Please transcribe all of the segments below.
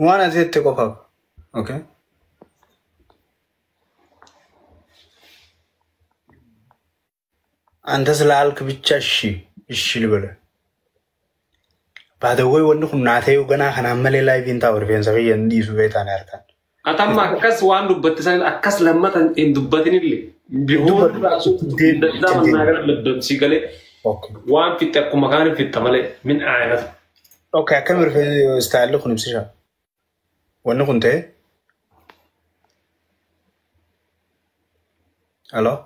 Waan ati jette qofaaf. Okay. አንተ ስላልክ ብቻ እሺ እሺ ልበልህ። By the way, wanni kun naa ta'uu ganaa kanaan malee liveiin taa'u rifeensa kiyya hin dhiisu beektaan harkaan. Atamma akkas waan dubbatte san akkas lammata hin dubbatinillee. Bihoon raasu danda'a mannaa gara laddamsii galee waan fixxe akkuma kaan fixxa malee min aayinatu. Okay, akkam rifeensi styleli kun ibsisha. Wanni kun ta'e. Aloo.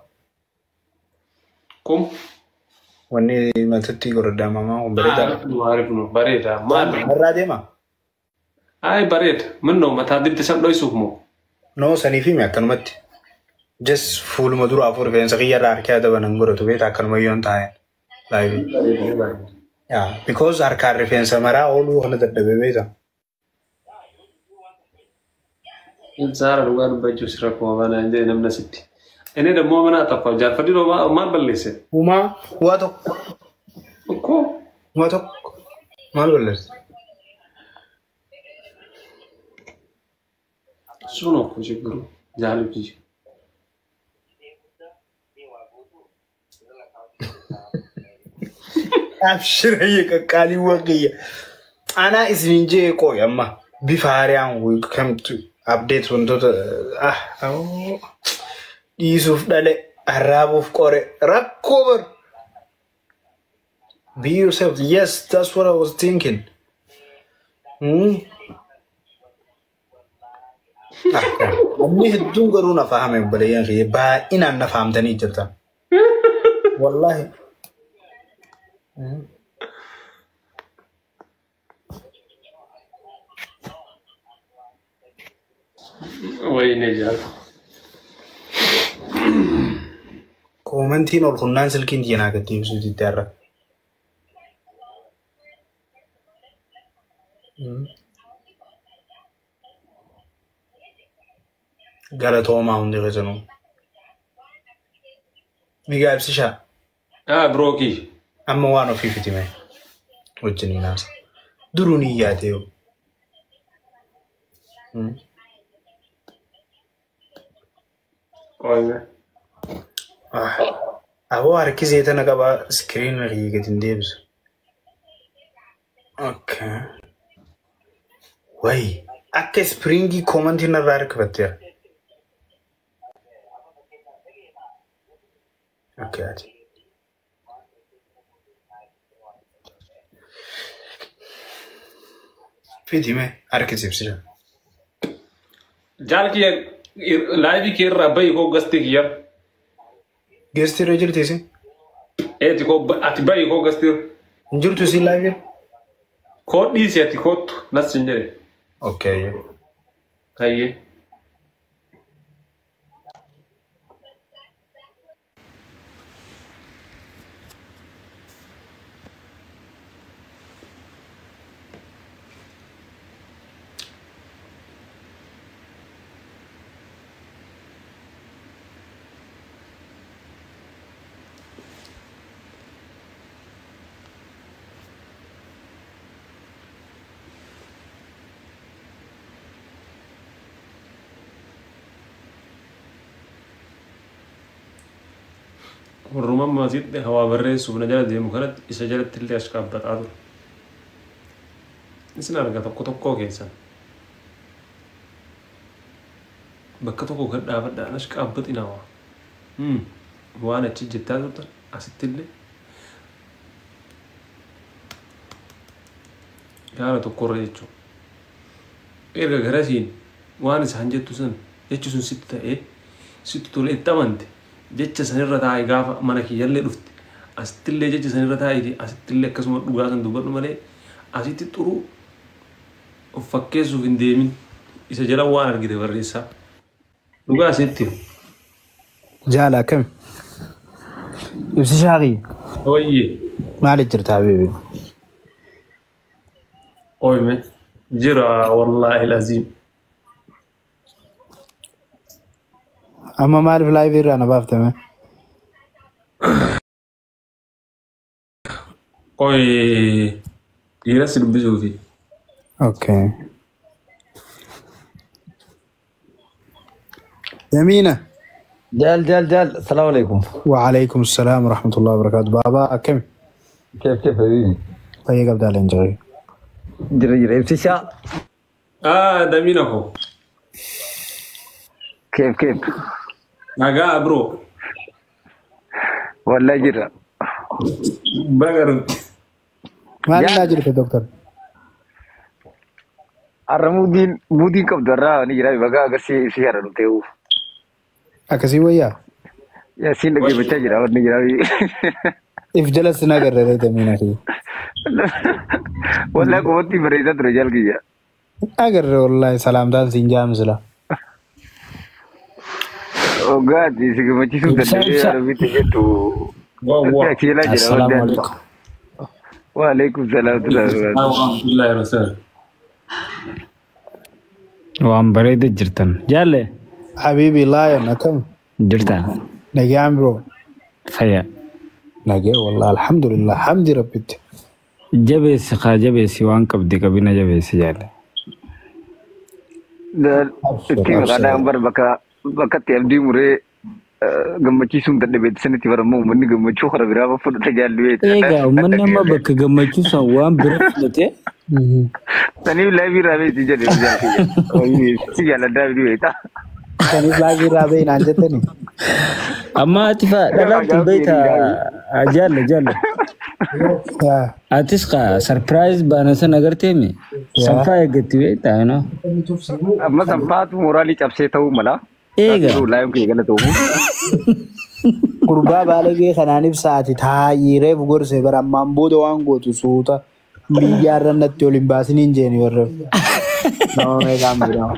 Kum. Wanni matatti godhadhaamamaa kun bareedaadha. Maariif bareeda. Maal? Irraa deema. Ay, bareeda. Minnoo mataa dibde san dhoysuuf moo? No, saniif himi akkanumatti. Just fuuluma dura afur rifeensa kiyya irraa harkee adaban godhatu beektaa akkanuma yoon taa'en. Live. Yeah, because harkaan rifeensa maraa ooluu kana dadhabee beektaa. Saara, dhugaa dubbachuu si rakkoo banaa hin jedhe namni asitti. Inni dammoo mana tapha jaarfadhi maal balleesse? Uumaa waa tokko. Okkoo. Waa tokko maal balleesse? Sun okkoo jiru jaalubbi. Abshirayya qaqqaaliiwwan kiyya. Anaa isiniin jee qoy amma bifa haaraan kamtu update wantoota ah dhiisuuf dhale arraabuuf qore rakkoo bar. Be yourself. Yes, that's what I was thinking. Namni hedduun garuu na fahame, obboleeyyan kiyya baay'inaan na fahamtanii jirtan. Wallahi. Wayne jaal. Commentiin ol kunnaan silkiin xiyyanaa gad deebisuu didde har'a. Galatoomaa hundi keessanuu. Migaa ibsishaa. Ah, brookii. Amma waan ofii fitime wajjin naasa. Duruu ni yaade yoo. Qoyme. Aboo harki zeetana qabaa screen kiyya gadi hin deebisu. Okay. Wayi akka springii commentii narraa harkifatteera. Okay, ati. Fidime harki ibsisha. Jaal kiyya, live kee irraa bahi koo guestii kiyya. Guestii irra jirti isin? Eeti koo ati bahi koo guestii. Hin jirtu isin live? Koo dhiisi, ati kootu nas hin jedhe. Okay. Hayyee. Warruma asitti hawaa barreessuuf na jala deemu kanatti isa jalatti illee as qaabbataa ture. Isin arga tokko tokkoo keessan. Bakka tokko gad dhaabadhaan as qaabbatina waa. Waan achi jettaa turtan asitti illee gaara tokkorra jechuudha. Erga garasiin waan isaan jettu sun jechi sun sitti ta'ee sitti tolee itti amante, jecha sanirra taa'e gaafa mana kiyyallee dhufte asittillee jecha sanirra taa'eeti asittillee akkasuma dhugaa san dubbadhu malee asitti xuruu of fakkeessuuf hin deemin, isa jala waan argite barreessaa. Dhugaa asitti. Jaala, akkami? Ibsishaa kiyya. Wayye. Maaliif jirta habiibi? Oyme. Jira, wallaahi laziim. Amma maaliif live irraa na baaftame? Qoy, dhiira si dubbisuufi. Okay. Yamiina. Jaal, jaal, jaal. Salaamu alaikum. وعليكم السلام ورحمة الله وبركاته. Baabaa, akkami? كيف كيف حبيبي؟ Fayya qabdaa leencaa? Jira, jira. Ibsishaa. Ah, Damiina koo. كيف كيف؟ Nagaa, bro. Wallahi jira. Baga dhufte. Maal irraa jirte, doctor? Har'a muudiin qabdu har'a ni jira. Baga agarsiisa ibsishaa irra dhuftee. Akkasii wayyaa? Yaasiin dhaggeeffachaa jira. Wanni jira. If jala sin agarre, Damiina kiyya. Wallahi qofatti bareedaa ture, jaal kiyya. Agarre, wallahi salaamtaan siin jaamsila. Hoggaati si gammachiisuu Ibsa, danda'ee ibsa. Arabitti jettu. Waa waa. Kiilaa jira. Assalaamu alaikum. Waalaikum salaam wa rahmatullahi. Alhamdulillahi rabbil. Waan bareeda jirtan. Jaalle. Habibi Lion, akkam? Jirta. Nagaan, bro. Fayya. Nagee wallahi, alhamdulillah, hamdi rabbitti. Jabeessi kaa, jabeessi, waan qabdi qabina, jabeessi jaalle. Itti maqaadhaan bar bakka bakkatti abdii muree gammachiisuun dadhabeetti sanitti barammoo uummanni gammachuu kara biraa fudhata jaallu. Egaa uummanni amma bakka gammachuu san waan bira fudhatee. Saniif live irraa beekti jedhe, si jaaladhaa bidii beekta. Saniif live irraa bahi naan jettani. Amma ati faa dhalaatu beekta, jaalle, jaalle. Atis kaa surprise baana san agarteemi. Sanfaa eeggatti beektaa no. Amma sanfaatu mooraalii cabsee ta'uu mala. Eega. Live kee galatoomuu. Gurbaa baalagee kanaan ibsaati taa'ii reefu gorsee bara ammaan booda waan gootu suuta biyyaarra natti ol hin baasiniin jeeni warra. Nama meeqaan miidhama.